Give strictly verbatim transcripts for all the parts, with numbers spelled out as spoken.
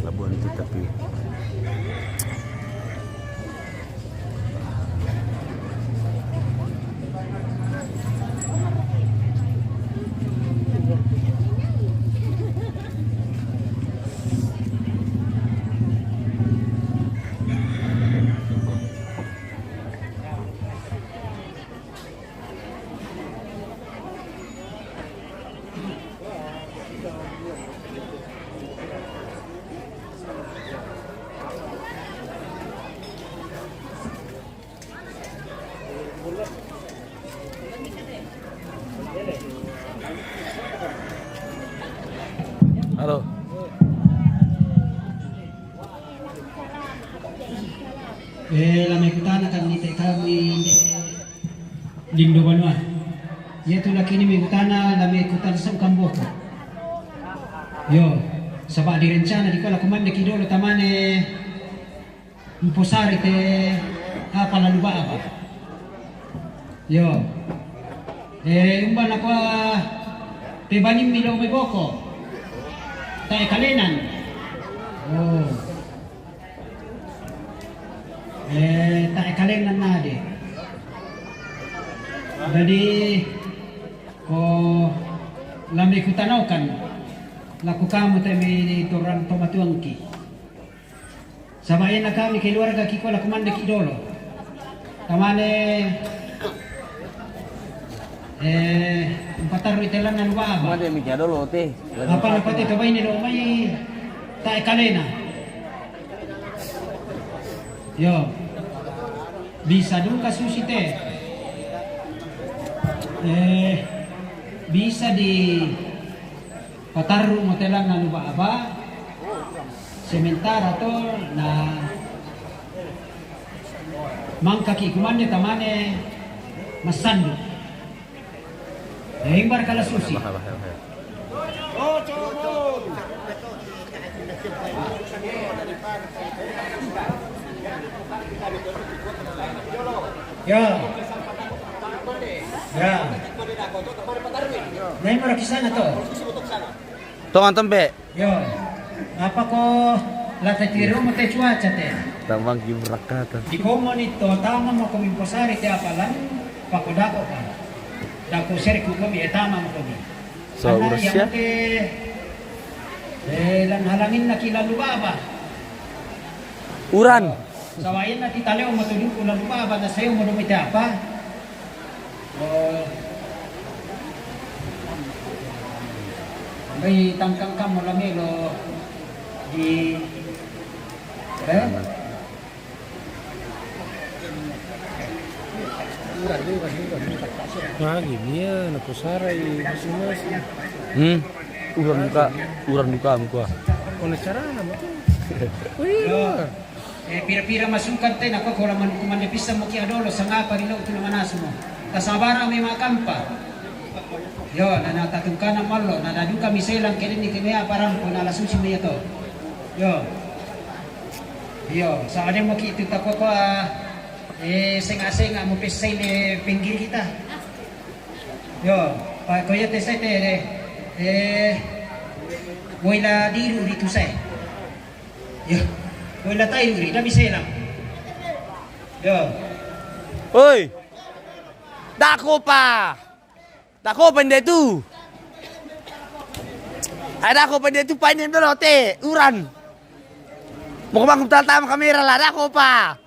Labuan itu tapi Halo. Eh, la mekutana kan ni te kami Lindo Banua. Iya tu lakini mekutana la mekutana sa ukan boko. Yo, saba' di rencana di kola kumande ki dolo tamane mposari te apa lalu ba'ba. Yo. Eh, umba nakua te banimmi lo mai boko. Ta'e kalenan. Oh. Eh, ta'e kalenan nade. Jadi, ko la mekutanakan, la ku kamu te mi toran tomatuangki. Saba' ena kami keluarga ki kola kumande ki dolo. Tamane, eh, mpatarru itelanna nu baba. Kumande mi kia dolo te. Apa na pate to baine lo mai ta'e kalena. Yo. Bisa duka susi te. Eh, bisa di patarru motelanna nu baba, sementara to na mangkaki kumande tamane massandu. Imbar kala susi. Ya. Ya. Nai mara kisana to. Tongan tempe. Yo. Apa ko lata tiru mo te cuaca te. Tambang ki berakata. Di komo ni to tama mo ko mimposari te apalan pakodako ka. Dako seri ku komi etama mo komi. So, urus ya. Te, eh, lan halanginna ki lalu baba. Uran. Sawainna ki taleo mo tuduku lalu baba na sayo mo domi te apa. Oh. Bai tangkang kamo lamelo di, eh? Lagi dia na posarai masing-masing. Hmm. Uran duka, uran duka mukua. Ono carana mo tu. Oh, iya. Eh, pira-pira masukan te na ko kola man kumande pissa mo ki adolo sangapa ri lo tu na manasu mo. Tasabara me makampa. Yo, na na tatungkana mallo, na na duka mi selang kedenni kemea parampo na la susi me to. Yo. Yo, sa ade mo ki tu takoko, ah, Eh, senga-senga mo pessai le pinggir kita. Yo, pa ko iya te sai te, eh, woi la diru ritu sai. Yo, woi la tai ri, da bisa lang. Yo. Oi. Dako pa. Dako pa inde tu. Ai dako pa inde tu pa inde dolo te, uran. Mo ko bangku tama kamera la, dako pa.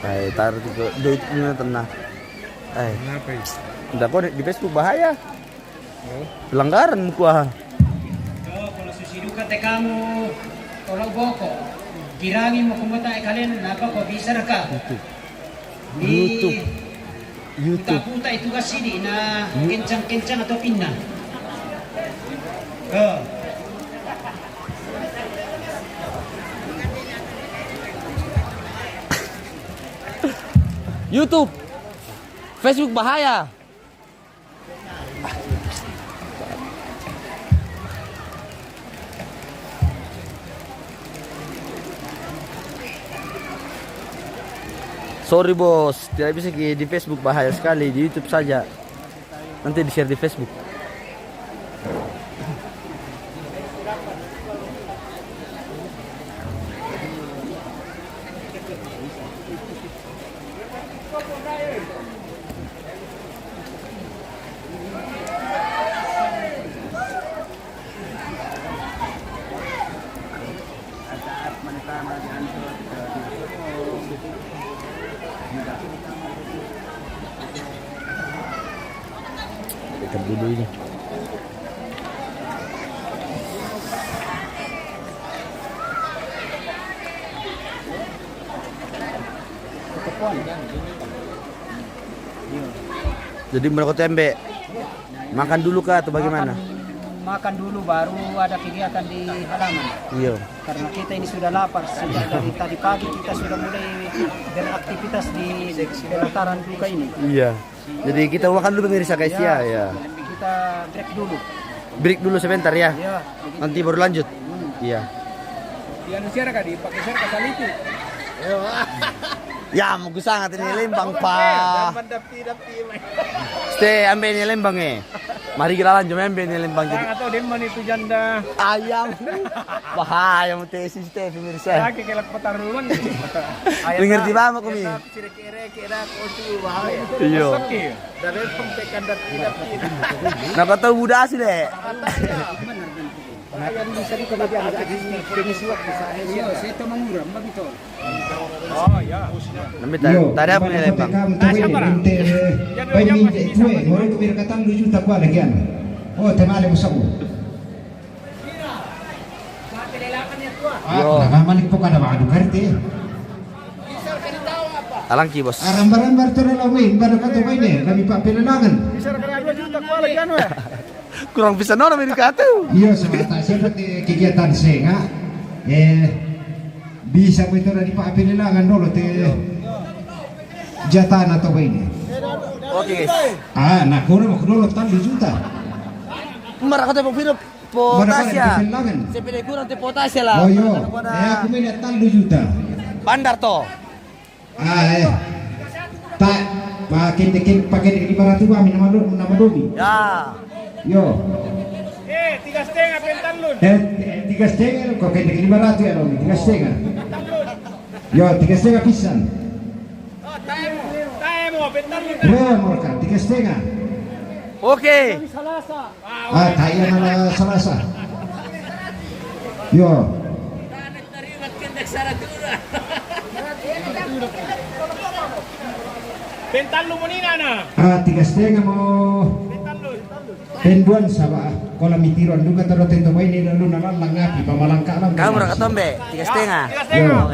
Ai, taruh di, di, ini tengah. Ai. Kenapa itu? Nda ko di Facebook bahaya. Oh. Pelanggaran muka. Yo, kalau susi duka te kamu tolak boko. Kirangi mo kumota e kalen, apa ko bisa raka? YouTube. Di YouTube. YouTube. Puta-puta itu kasih di na kencang-kencang atau pinna. Yo. YouTube. Facebook bahaya. Sorry bos, tidak bisa ki di Facebook, bahaya sekali, di YouTube saja. Nanti di-share di Facebook. Ikan dulu ini. Jadi menurut tembe, makan dulu kah atau bagaimana? Makan, makan dulu, baru ada kegiatan di halaman. Iya. Karena kita ini sudah lapar sejak dari tadi pagi, kita sudah mulai beraktivitas di pelataran duka ini. Iya. Jadi kita makan dulu pemirsa, guys, ya, ya. Kita break dulu. Break dulu sebentar ya. Iya, begitu. Nanti baru lanjut. Hmm. Iya. Di anu siara ka, dipakai siara ka saliti. Ya, mau sangat ini Lembang, Pak. Ste, ambil ini Lembang, eh. Mari kita lanjut, ambil ini Lembang jadi. Atau deman itu janda. Ayam. Bahaya, mau tesis teh, pemirsa. Lagi kelak petarungan. Mengerti banget, Kumi. Iya. Nah, kau tahu budak sih, deh. Namanya ta-, tadi apa nih, Lembang? Yo. Nah, malik po kada ba adu karte. Alangki, bos. Arambar-ambar tu dalam main, baru kata main ni, kami pak pelelangan. Kurang bisa nono main katu. Iyo, semata siapa te kegiatan senga. Eh, bisa ko itu dari pak pelelangan dulu te. Jatana to ba ini. Oke, guys. Ah, nak kurang mau dulu tang dua juta. Mara kata po piro? Potasia. Sepele kurang te potasia lah. Oh, iyo. Eh, aku main tang dua juta. Bandar to. Ah, eh. Tak, pakai dikit, pakai dikit lima ratus ba, nama do, nama domi. Ya. Yo. Eh, tiga setengah pentalun. Eh, tiga setengah, kau pakai dikit lima ratus ya, domi. Tiga setengah. Yo, tiga setengah pisan. Reo morka, tiga setengah. Oke. Ah, taya nala Salasa. Yo. Pentallu mo nina na. Ah, tiga setengah mo. Penduan saba. Kola mitiron duka taro tento mai ni lalu nalang ngapi pamalangka lang. Kamu raka tombe, tiga setengah. Yo.